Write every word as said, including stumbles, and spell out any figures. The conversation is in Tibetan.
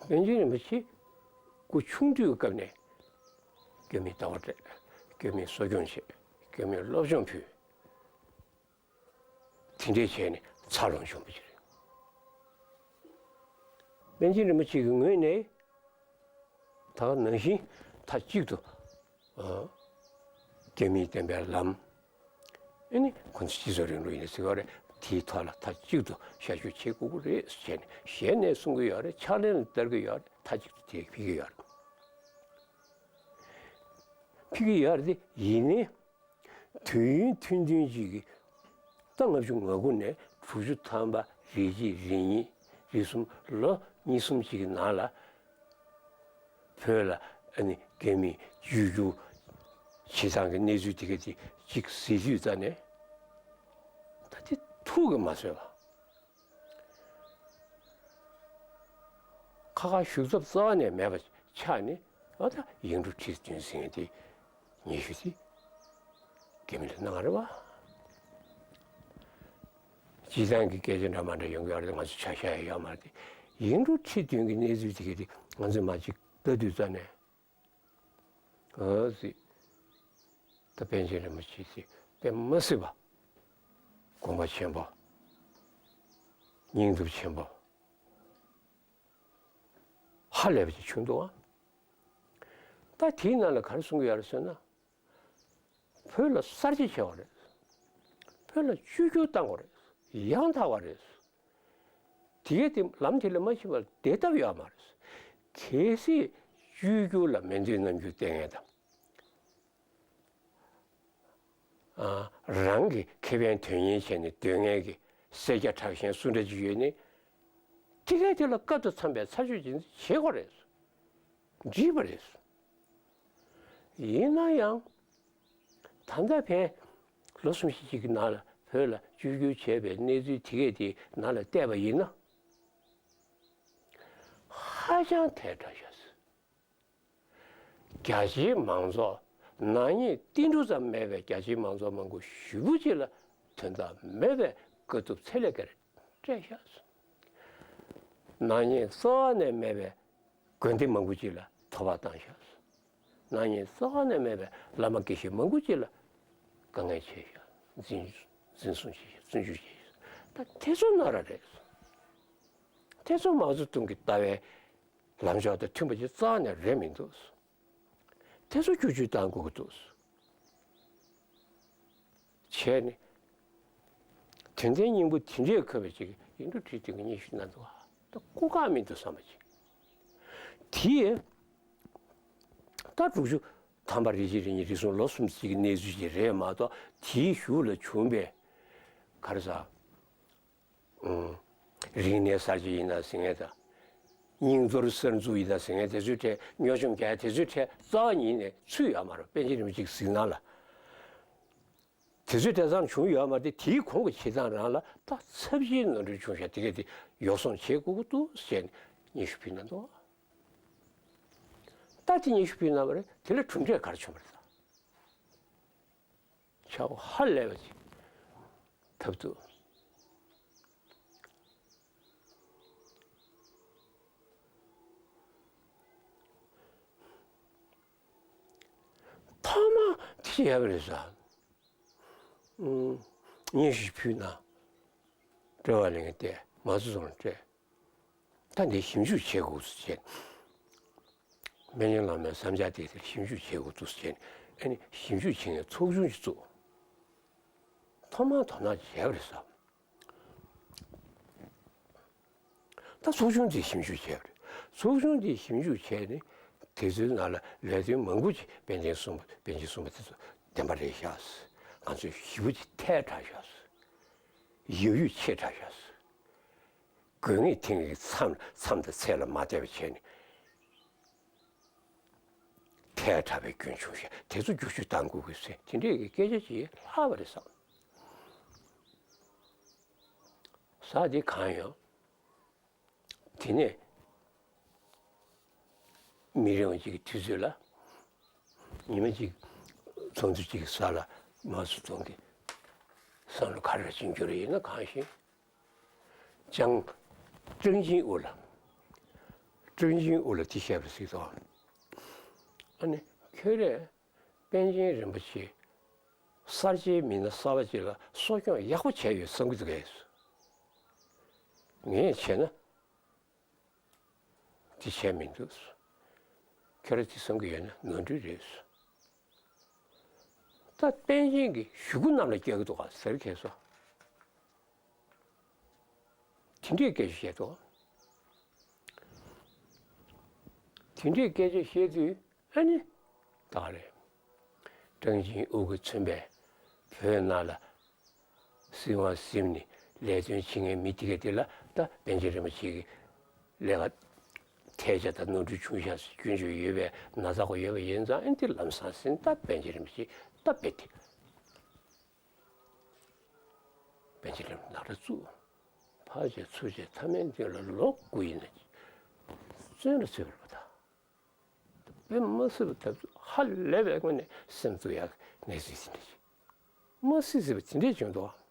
པཎ་ཆེན་རིན་པོ་ཆེ་སྐུ་ཆུང་དུས་སྐབས་ནས་སྐྱོན་མེད་ཟླ་བ་སྤྲད། སྐྱོན་མེད་གསོ་སྐྱོང་བྱས། སྐྱོན་མེད་སློབ་སྦྱོང་ཕུལ། དེ་འདྲས་བྱས་ནས་འཚར་ལོངས་བྱུང་བ་ཞིག་རེད། པཎ་ཆེན་རིན་པོ་ཆེ་གི་ངོས་ནས་ད་ག་ནང་བཞིན་མཐའ་གཅིག་ཏུ་ཨ་སྐྱོན་མེད་བསྟན་པའི་ལམ། ཨ་ནི་ཁོང་ཚོ་སྤྱི་ཚོགས་རིང་ལུགས་ཡིན་ཟེར་བ་རེད། དེའི་ཐོག་ལ་མཐའ་གཅིག་ཏུ་ཤར་བསྐྱོད་བྱེད་དགོས་ཀྱི་རེད་ཟེར་ནས་ཞལ་ནས་གསུང་གི་ཡོད་རེད། ཕྱག་ལེན་ལ་བསྟར་གྱི་ཡོད་རེད། མཐའ་གཅིག་ཏུ་དེ་ཕེབས་ཀྱི་ཡོད་རེད། ཕེབས་ཀྱི་ཡོད་རེད་དེ་ཡིན་ནའི། དུས་ཡུན་ཐུང་ཐུང་ཅིག་གིས་ད་ལྔ་བཅུ་ང་དགུ་ནས་དྲུག་ཅུ་ཐམ་པ་རེ་གཅིག་རེ་གཉིས་རེ་གསུམ་ལོ་གཉིས་གསུམ་ཅིག་གི་ནང་ལ་བོད་ལ་ཨ་ནི་སྐྱོན་མེད་བཅོས་བསྒྱུར་བྱེད་སྟངས་ཀྱི་གནས་ཚུལ་དེ་ག་དེ་གཅིག་གཟིགས་དུས་ཙ་ནས་ད་དེ་ཐུགས་ཀྱིས་མ་བཟོད་པ། ཁ་ཁ་བཞུགས་ཐབས་རྩ་བ་ནས་མེད་པ་ཆགས་ནས། ཨ་ད་ཡིག་འབྲུ་ཁྲི་བདུན་ཟེར་མཁན་དེ་ཉི་ཤུ་དེ་སྐྱོན་མེད་ལ་གནང་བ་རེད་བ། སྤྱིར་བཏང་གི་སྐད་ཆ་འདྲ་མ་འདྲ་ཡོང་གི་ཡོད་རེད། ང་ཚོ་ཆ་བཞག་ཡ་ཡོད་མ་རེད་དེ། ཡིག་འབྲུ་ཁྲི་བདུན་གྱི་གནས་ཚུལ་དེ་ག་དེ་ང་ཚོས་མར་ཅིག་ལྟ་དུས་ཙ་ནས། ཨ་ཙི། ད་པཎ་ཆེན་རིན་པོ་ཆེ་ཟེར་དཔེ་མ་སྲིད་པ། དགོངས་པ་ཆེན་པོ། སྙིང་སྟོབས་ཆེན་པོ། ཧ་ལས་པ་ཅིག་བྱུང་འདུག་ཨ། ད་དེའི་ནང་ལ་ག་རེ་གསུང་གི་ཡོད་རེད་ཟེར་ན། བོད་ལ་གསར་བརྗེ་བྱས་པ་རེད། བོད་ལ་བཅོས་བསྒྱུར་བཏང་བ་རེད། ཡང་དག་པ་རེད། དེ་གས་དེ་ལམ་དེ་ལ་མ་ཕྱིན་པར་བསྡད་ཐབས་ཡོད་མ་རེད། གལ་སྲིད་བཅོས་བསྒྱུར་ལ་མི་འདོད་རྣམ་འགྱུར་བསྟན་མཁན་དང་། ཨ་རང་གི་ཁེ་ཕན་དོན་གཉེར་བྱས་ནས་སྡོད་མཁན་གྱི་སེར་སྐྱ་དྲག་ཞན་སུ་འདྲ་ཅིག་ཡོད་ནའི། དེ་གས་དེ་ལ་སྐབས་དང་འཚམ་པའི་ཚར་གཅོད་ཅིག་བྱེད་དགོས་རེད། འགྲིག་པ་རེད། ཡིན་ན་ཡང་། ད་ལྟ་བས་ལོ་གསུམ་བཞི་ཅིག་གི་ནང་ལ་བོད་ལ་བཅོས་བསྒྱུར་བྱས་པའི་གནས་ཚུལ་དེ་གས་དེ་ནང་ལ་བལྟས་པ་ཡིན་ན། ཧ་ཅང་ཐལ་དྲགས་ཤག་རྒྱ་ཆེའི་མང་ཚོགས་ནག་ཉེས་ཏིལ་འབྲུ་ཙམ་མེད་པའི་རྒྱ་ཆེའི་མང་ཚོགས་མང་པོ་ཞེ་པོ་ཅིག་ལ་དོན་དག་མེད་པའི་དཀའ་སྡུག་ཚད་ལས་བརྒལ་སྤྲད་ཤག་ནག་ཉེས་རྩ་བ་ནས་མེད་པའི་དགོན་སྡེ་མང་པོ་ཅིག་ལ་དོ་ཕོག་བཏང་ཤག་ནག་ཉེས་རྩ་བ་ནས་མེད་པའི་བླ་མ་དགེ་བཤེས་མང་པོ་ཅིག་ལ་དཀའ་ངལ་ཆེ་ཤག་འཛིན་འཛིན་བཟུང་བྱས་ཤག་བཙོན་འཇུག་བྱས་ཤག་ད་དེ་ཚོ་ནོར་ར་རེད། དེ་ཚོ་མའོ་ཙེ་ཏུང་གི་ལྟ་བའི་ལམ་ཕྱོགས་དང་མཐུན་པ་ཅིག་རྩ་བ་ནས་རེད་མི་འདུག་དེ་ཚོ་བསྒྱུར་བཅོས་གཏང་དགོས་ཀྱི་འདུག་བྱས་ནས། དོན་ལྡན་སྙིང་པོ་དེ་འདྲའི་ཁ་བའི་ཅིག་ཡིག་འབྲུ་ཁྲི་བདུན་གྱི་སྙན་ཞུ་གནང་འདུག་ད་སྐུ་ཁག་མི་འདུག་བསམ་པ་ཅིག་དེ་ད་དྲུག་ཅུ་ཐམ་པ་རེ་གཅིག་རེ་གཉིས་རེ་གསུམ་ལོ་གསུམ་ཅིག་གི་གནས་ཚུལ་ཅིག་རེད་མ་གཏོགས། དེའི་གཞུག་ལ་བྱུང་བའི་ག་རེ་ཟ། རིག་གནས་གསར་བརྗེ་ཡིན་ན་ཟེར་མཁན་དང་། རྙིང་གཏོར་གསར་འཛུགས་ཡིན་ན་ཟེར་མཁན་དེ་ཚོའི་གྲས། སྨྱོ་ཆུང་རྒྱག་ཡ་དེ་ཚོའི་གྲས་རྩ་བ་ཉིད་ནས་ཚུད་ཡོད་མ་རེད། པཎ་ཆེན་རིན་པོ་ཆེ་གི་གཟིགས་སྣང་ལ། དེ་ཚོའི་གྲས་ཙམ་བྱུང་ཡོད་མ་རེད། དེའི་གོང་གི་བྱེད་སྟངས་རང་ལ་ད་ཚབས་ཆེའི་ནོར་འཁྲུལ་བྱུང་ཤག་དེ་གས་དེ་ཡོ་བསྲང་བྱེད་དགོས་ཀྱི་འདུག་ཟེར་ནས་སྙན་ཞུ་ཕུལ་གནང་འདུག་ད་དེ་སྙན་ཞུ་ཕུལ་གནང་བ་རེད། དེ་ལ་གྲུབ་འབྲས་ག་རེ་བྱུང་བ་རེད་ད། ཆག་སྒོ་ཧ་ལས་པ་ཅིག་ཐབས་ཐུབ། ཐ་མ་དེ་ཡག་པ་རེད་ཟ། ཨུམ། སྙན་ཞུ་ཕུལ་ན། བཀྲ་བྷ་ལེན་གྱིས་བལྟས། མའོ་ཙེ་ཏུང་ལ་སྤྲད། ད་འདི་ཞིབ་འཇུག་བྱེད་དགོས་ཟེར་བྱས། སྨན་ལམ་བླ་མའི་བསམ་འཆར་དེ་དེར་ཞིབ་འཇུག་བྱེད་དགོས་འདུག་ཟེར་བྱས། ཨ་ནི་ཞིབ་འཇུག་བྱེད་མཁན་ཚོགས་ཆུང་ཞིག་བཙུགས། ཐོག་མར་དོ་སྣང་བྱས་པ་རེད་ཟ། ད་ཚོགས་ཆུང་དེས་ཞིབ་འཇུག་བྱས་པ་རེད། ཚོགས་ཆུང་དེས་ཞིབ་འཇུག་བྱས་ནས། དེ་ཚོའི་ནང་ལ་ལས་དོན་མང་པོ་ཅིག་པཎ་ཆེན་གསུམ་པ། པཎ་ཆེན་གསུམ་པ་དེ་ཚོ་བདེན་པ་རེད་ཤག་ང་ཚོས་ཞེ་པོ་ཅིག་ཐལ་དྲགས་ཤག་ཡོད་ཡོད་ཆེ་དྲགས་ཤག་དགོས་ངེས་དེང་གི་མཚམས་མཚམས་དང་ཚད་ལ་མ་བསྡད་པ་བྱས་ནས། ཐལ་དྲགས་པའི་སྐྱོན་བྱུང་ཤག་དེ་ཚོ་བསྒྱུར་བཅོས་གཏང་དགོས་ཀྱི་ཟེར། དེ་འདྲས་ཀྱི་སྐད་ཆ་ཅིག་ལྷག་པ་རེད་བསམ། ཟ་དེ་གང་ཡོང་། དེ་ནས་མི་རིང་བ་ཅིག་གི་དུས་ཚོད་ལ། ཉི་མ་གཅིག་ཚོགས་འདུ་གཅིག་གི་ས་ལ་མའོ་ཙེ་ཏུང་གི་བསམ་བློ་ག་རེ་བྱིན་རྒྱུ་རེད་ཡིན་ན། གང་ཞིག་ཅང་ཀྲང་ཅིན་ཝུ་ལ། ཀྲང་ཅིན་ཨུ་ལ་དེ་བཤད་པ་ཟིག་དང་། ཨ་ནི་ཁྱོད་རས་པཎ་ཆེན་རིན་པོ་ཆེ་གསར་བརྗེའི་མི་སྣ་གསར་པ་ཅིག་ལ་གསོ་སྐྱོང་ཡག་པོ་བྱས་ཡོད་བསམ་གི་འདུག་གས། ངས་བྱས་ན་དེ་བྱས་མི་འདུག། ཁྱོད་ར་དེ་བསམ་གི་ཡོད་ན་ནོར་འཁྲུལ་རེད། ད་པཎ་ཆེན་གྱི་ཞུ་སྐུལ་གནམ་ལ་བཀྱག་གི་འདུག་ག་ཟེར་མཁན་སོ། དེ་འདྲའི་སྐད་ཆ་བཤད་འདུག། དེ་འདྲའི་སྐད་ཆ་བཤད་དུས་ཨ་ནི་ད་ག་རེད། ཀྲང་ཅིན་ཨུ་གིས་མཚོན་པའི་བོད་ནང་ལ་སྲིད་དབང་ཟིན་ནས་ལས་དོན་བྱེད་མཁན་མི་དེ་ག་དེ་ལ་ད་པཎ་ཆེན་རིན་པོ་ཆེ་གི་ལས་ཀ་ཐལ་ཆ་དང་ནོར་འཁྲུལ་བྱུང་ཤག་སྐྱོན་བརྗོད་ཡོད་པའི་ན་ཚ་ག་ཡོད་པ་ཡིན་ཙང་ཨ་ནི་དེ་ལམ་སང་ཟིན་ད་པཎ་ཆེན་རིན་པོ་ཆེ་ད་རྦད་དེ། པཎ་ཆེན་རིན་པོ་ཆེ་ནག་ཁྲ་བཙུགས། ཕར་བྱས་ཚུར་བྱས་མཐའ་མའི་མདུན་ལ་ལོ་དགུ་ཡིན་ན་བཙོན་ལ་ཚུད་པ་རེད་པ་ད། དཔེ་མ་སྲིད་པ་ཐབས་ཚུལ་ཧ་ལས་པའི་སྒོ་ནས་སེམས་སྡུག་ཡག་གནས་ཚུལ་དེ་འདྲ་ཞིག་མ་སྲིད་སྲིད་པ་དེ་འདྲས་བྱུང་འདུག།